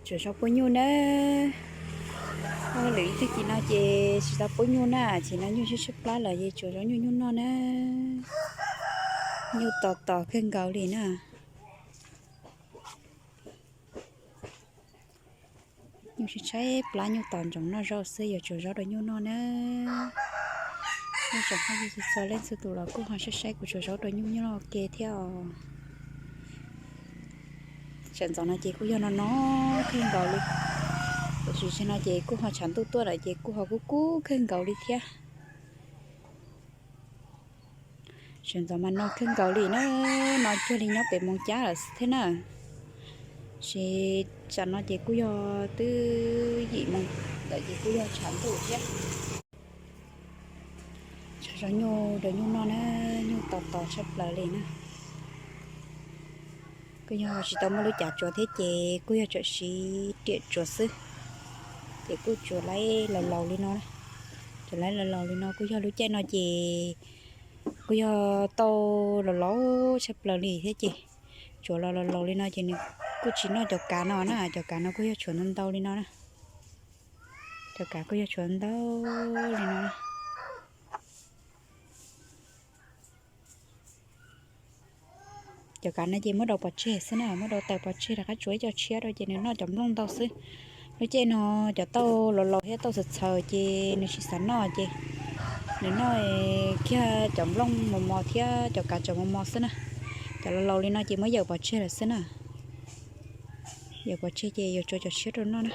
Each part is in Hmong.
Tsuas zaub pub nyuj na. Lwm ib tag kis no ces tsis tau pub nyuj na, ces no nyuj tshaib tshaib plab lawm ces tsuas zaub nyuj nyuj noj na. Nyuj tos tos kawg nkaus li na. Nyuj tshaib tshaib plab, nyuj tos ntsoov noj zaub xwb, yuav tsuas zaub rau nyuj noj na. Ib tsoom phooj ywg txhua leej txhua tus los kuj ho saib saib kuv tsuas zaub rau nyuj noj ua ke thiab os. Sawv ntxov no ces kuj yog no no kawg nkaus li. Tiam sis no ces kuj ho tshav ntuj tuaj lawm ces kuj ho kub kub kawg nkaus li thiab. Sawv ntxov mas no kawg nkaus li na, no cuag li nyob pem moos cab lawm thiab na. Sis tsam no ces kuj yog twb yim moos lawm ces kuj yog tshav ntuj thiab. Tsuas zaub nyuj rau nyuj noj na, nyuj tos tos tshaj plaws li na. Kuj yog tsis tau muaj lub cav tsuav thiab ces kuj yog tsawm siv riam tsuav xwb. Ces kuj tsuav laib laus laus li no, tsuav laib laus laus li no kuj yog lub caij no ces kuj yog tau laus laus tshaj plaws li thiab ces tsuav los laus laus li no ces nws kuj tsis noj cov kav no na, cov kav no kuj yog tshuav ntau ntau li no na. Cov kav kuj yog tshuav ntau li no. Cov kav no ces muab daus pov tseg xwb na, muab daus tawm pov tseg rov qab tsuav ib co tshiab rau ces nws noj cov nplooj ntau xwb. Lub caij no cov tauj laus laus thiab tauj txhaws txhaws ces nws tsis xav noj ces nws noj kiag cov nplooj mos mos thiab cov kav tseem mos mos xwb na. Cov laus laus li no ces muab yawm pov tseg lawm xwb na. Yawm pov tseg ces yuav tsuav cov tshiab rau noj na.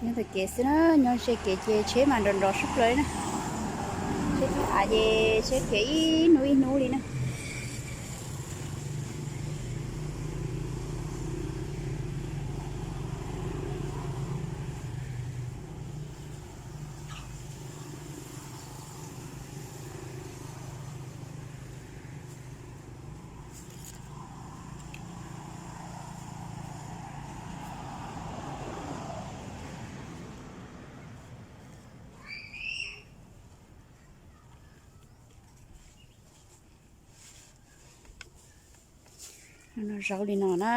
Nyob tom kev xwb na, nyob ze kev ces tsheb mas nrov nrov sab plaws li na. Tsheb thauj av ces tsheb khiav ib hnub ib hnub li na. No zaub li no na.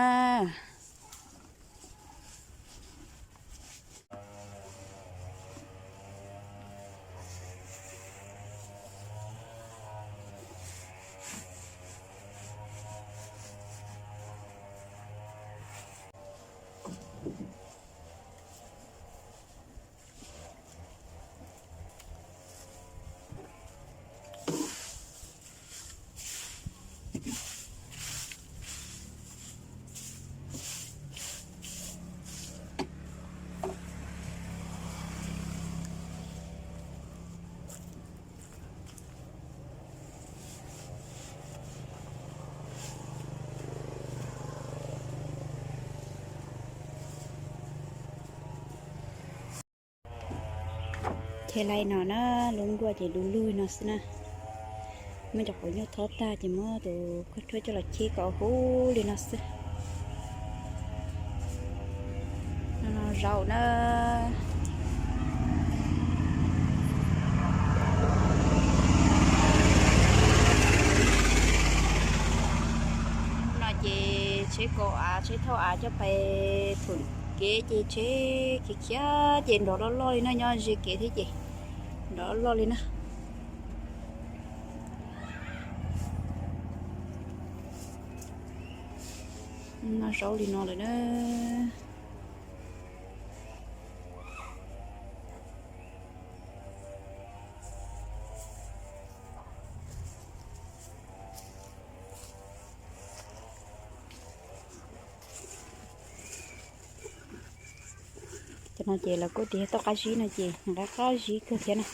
Cheb laij no na, lub nkuaj ces du lug no xwb na. Muab cov quav nyuj thob tag ces muab tus khaub rhuab coj los cheb kom huv huv li no xwb. No zaum na. No ces tsheb kaus av, tsheb thauj av coj pais thum kev ces tsheb khiav khiav ces nrov loj loj li na, nyob ze kev thiab ces nrov loj li na. No zaub li no lawm na. Cov no ces lawv kuj tias yog tauj qab zib no ces nws qab qab zib kawg thiab na.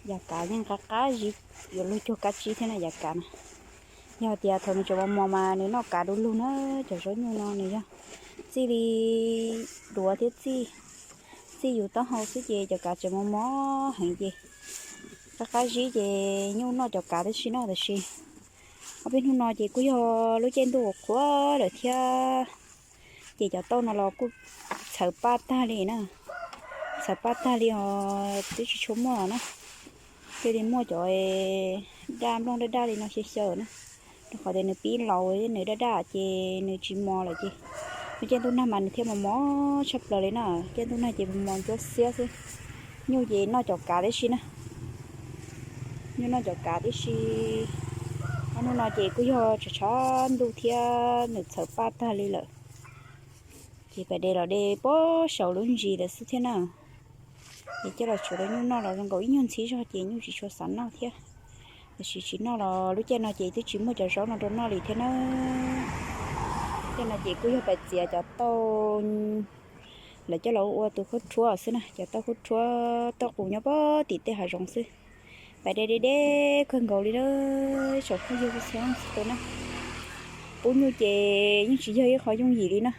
Yav kav yeej qab qab zib, yuav luag cuag kab tsib thiab na yav kav na. Yog tias thaum nws tseem mos mos mas nws noj kav du lug na, cov zaub nyuj no nws yog txij li duav thiab txij, txij yus taub hau xwb ces cov kav tseem mos mos heev ces qab qab zib ces nyuj noj cov kav tib si no tab sis ob peb hnub no ces kuj yog lub caij ntuj uas qhuav lawm thiab ces cov tauj no los kuj txhawv paj tag li na, txhawv paj tag li os, twb tsis tshua muaj na. Thiaj li muaj cov daj nplooj daj daj li no xyaw xyaw na, rau qhov tias nws pib laus nws daj daj ces nws tsis mos lawm ces lub caij ntuj nag mas nws thiaj mos mos tshaj plaws li na. Caij ntuj nag ces mos mos ntsuab xiab xwb. Nyuj ces noj cov kav tib si na, nyuj noj cov kav tib si. Ob hnub no ces kuj yog tshav tshav ntuj thiab nws txhawv paj tag li lawm. Ces pais de los de puag saum lub ntsis lawm xwb thiab na. Ces coj los tshuav rau nyuj noj los zoo nkaus ib nyuag ntxhib zog ces nyuj tsis tshua xav noj thiab. Tab sis tsis noj los lub caij no ces twb tsis muaj cov zaub no rau noj li thiab na. Caij no ces kuj yog pais txiav cov tauj lawv coj los ua tus khaub rhuab xwb na, cov tauj khaub rhuab tauj qus nyob puag tim tej hav zoov xwb. Pais de de de kawg nkaus li na, tsoom phooj ywg txhua leej txhua tus na. Pub nyuj ces yeej tsis yog ib qho yooj yim li na.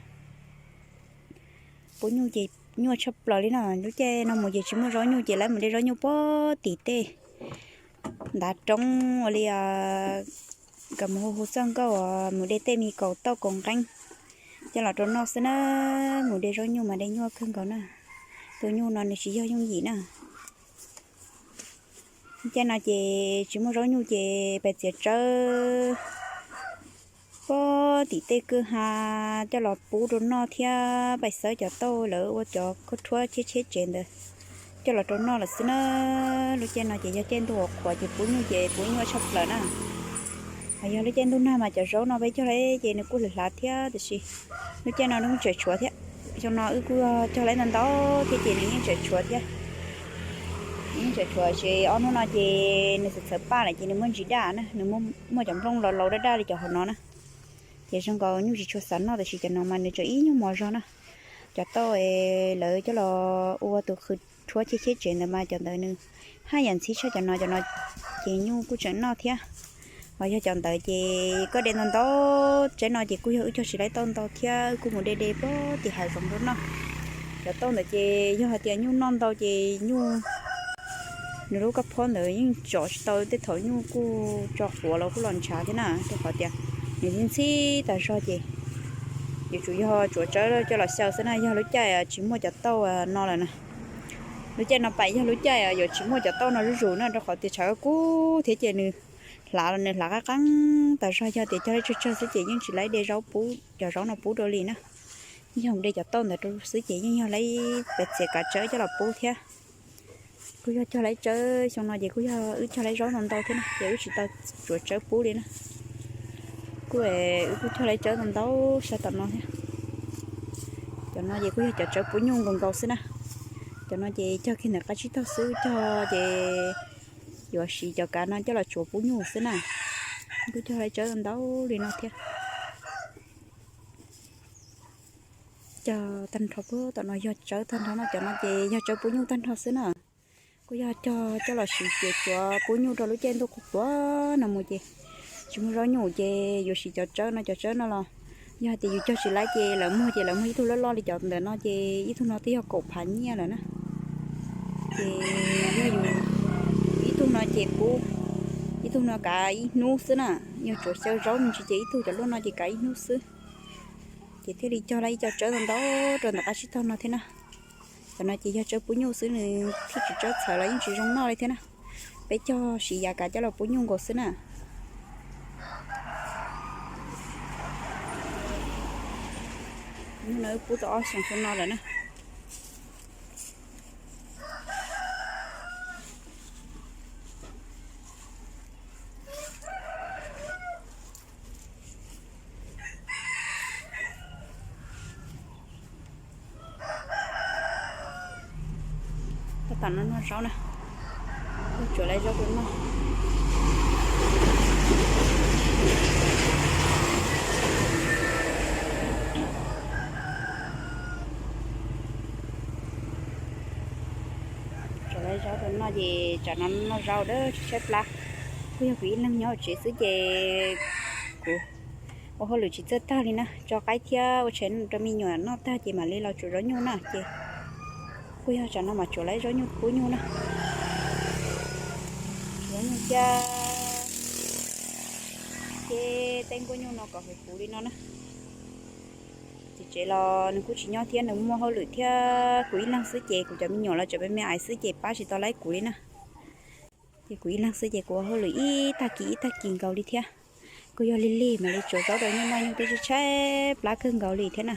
Pub nyuj ces nyuaj tshaj plaws li na, lub caij no mus ces tsis muaj zaub nyuj ces lawv mus de zaub nyuj puag tim tej ntav roob ua li kom mus hu hu txoj nkauj, mus de tej me kaus tauj kaus nqeeb coj los rau noj xwb na. Mus de zaub nyuj mas de nyuaj kawg nkaus na. Tus nyuj no nws tsis yog yooj yim na. Caij no ces tsis muaj zaub nyuj ces pais txiav tsawb puag tim tej kwj ha coj los pub rau noj thiab pais xawb cov tauj lawv ua cov khaub rhuab cheb cheb tsev ntawd coj los rau noj lawm xwb na. Lub caij no ces yog caij ntuj uas qhuav ces pub nyuj ces pub nyuaj tshaj plaws na. Hos yog lub caij ntuj nag mas cov zaub no peb cog lawm ces nws kuj hlav hlav thiab tiam sis lub caij no nws yeej tseem tshuav thiab. Xyoo no wb kuj cog lawm ntau ntau thiab ces nws yeej tseem tshuav thiab. Nws yeej tseem tshuav ces ob hnub no ces nws txawm txhawv paj lawm ces nws muaj ntsis daj na, nws muaj cov nplooj laus laus daj daj li cov hauv no na. Ces zoo nkaus nyuj tsis tshua xav noj tab sis cov no mas nws tseem ib nyuag mos zog na. cov tauj es lawv coj los ua tus qhwv rhuab cheb cheb tsev ntawd mas cov ntawd nws haj yam ntxhib tshaj cov no, cov no ces nyuj kuj tseem noj thiab. Ho yog cov ntawd ces koj de ntau ntau, tsaib no ces kuj yog wb cog tsis laib tauj ntau thiab, wb kuj mus de de puag tim hav zoov rau noj. Cov tauj ntawd ces yog hais tias nyuj noj ntau ces nyuj nws lub kab phob ntawd yeej tsom tsis tau, tej thaum nyuj kuj tso quav los kuj los ntshav thiab na, rau qhov tias nws ntxhib ntxhib tas zog ces yuav tsum yog tsuav tsawb coj los xyaw xwb na, yog lub caij tsis muaj cov tauj no lawm na. Lub caij no pais yog lub caij yuav tsis muaj cov tauj no zuj zus na, rau qhov tias tshav kub thiab ces nws hlav los nws hlav qab qeeb tas zog, yog tias cog laib tsawg tsawg xwb ces yeej tsis laib de zaub pub, cov zaub no pub rau li na. Yog de cov tauj ntawd rau xwb ces yeej yog laib pes txiav kav tsawb coj los pub thiab. Kuj yog cog laib tsawb, xyoo no ces kuj yog wb cog laib zaub ntau ntau thiab na, ces wb tsis tau tsuav tsawb pub li na. Kuj wb kuj cog laib tsawb ntau ntau xya tom no thiab. Cov no ces kuj yog cov tsawb pub nyuj nkaus nkaus xwb na. Cov no ces cog kiag ntawm qab tsib taug xwb, cog ces yuav siv cov kav no coj los tsuav pub nyuj xwb na. Kuj cog laib tsawb ntau li no thiab. Cog tag nrho puag tom no yog tsawb tag nrho no, cov no ces yog tsawb pub nyuj tag nrho xwb na. Kuj yog cog coj los siv tsuav pub nyuj rau lub caij ntuj qhuav qhuav no mus ces tsis muaj zaub nyuj ces yuav siv cov tsawb no, cov tsawb no los yog hais tias yus cog tsis laib ces lawv muag ces lawv muag ib tug loj loj li cov ntawm no ces ib tug no twb yog kaum phav nyiaj lawm na. Ces yog yus ib tug no ces pub, ib tug no kav ib hnub xwb na, yog tsuav xyaw zaub me ntsis ces ib tug cov luaj no ces kav ib hnub xwb. Ces thiaj li cog laib ib co tsawb ntau ntau rau ntawm qab tsib taug no thiab na. Cov no ces yog tsawb pub nyuj xwb, nws thiaj tsis tsawb txhawv los yeej tsis zoo noj li thiab na. Peb cog siv yav kav coj los pub nyuj nkaus xwb na. Nyuj no wb pub tau ob xyoos xyoo no lawm na. Tab tom no noj zaub na, tsuav laib zaub rau noj. Tsuav laib zaub rau noj ces tsam no noj zaub dawb tshaib plab. Kuj yog kuv ib leeg nyob hauv tsev xwb ces kuv ua hauj lwm tsis txawj tag li na, tso qaib thiab ua tshais rau me nyuam noj tag ces mam li los tsuav zaub nyuj na ces kuj yog tsam no mas tsuav laib zaub nyuj pub nyuj na. Tsuav zaub nyuj thiab ces tej nkuaj nyuj no kom huv huv li no na. Tim tsev los nws kuj tsis nyob thiab, nws muaj hauj lwm thiab, kuv ib leeg xwb ces kuv cov me nyuam los tseem me me aiv xwb ces pab tsis tau laib kuv li na. Ces kuv ib leeg xwb ces kuv ua hauj lwm ib tag kis ib tag kis nkaus li thiab. Kuj yog lig lig mam li tsuav zaub rau nyuj noj, nyuj twb tshaib plab kawg nkaus li thiab na.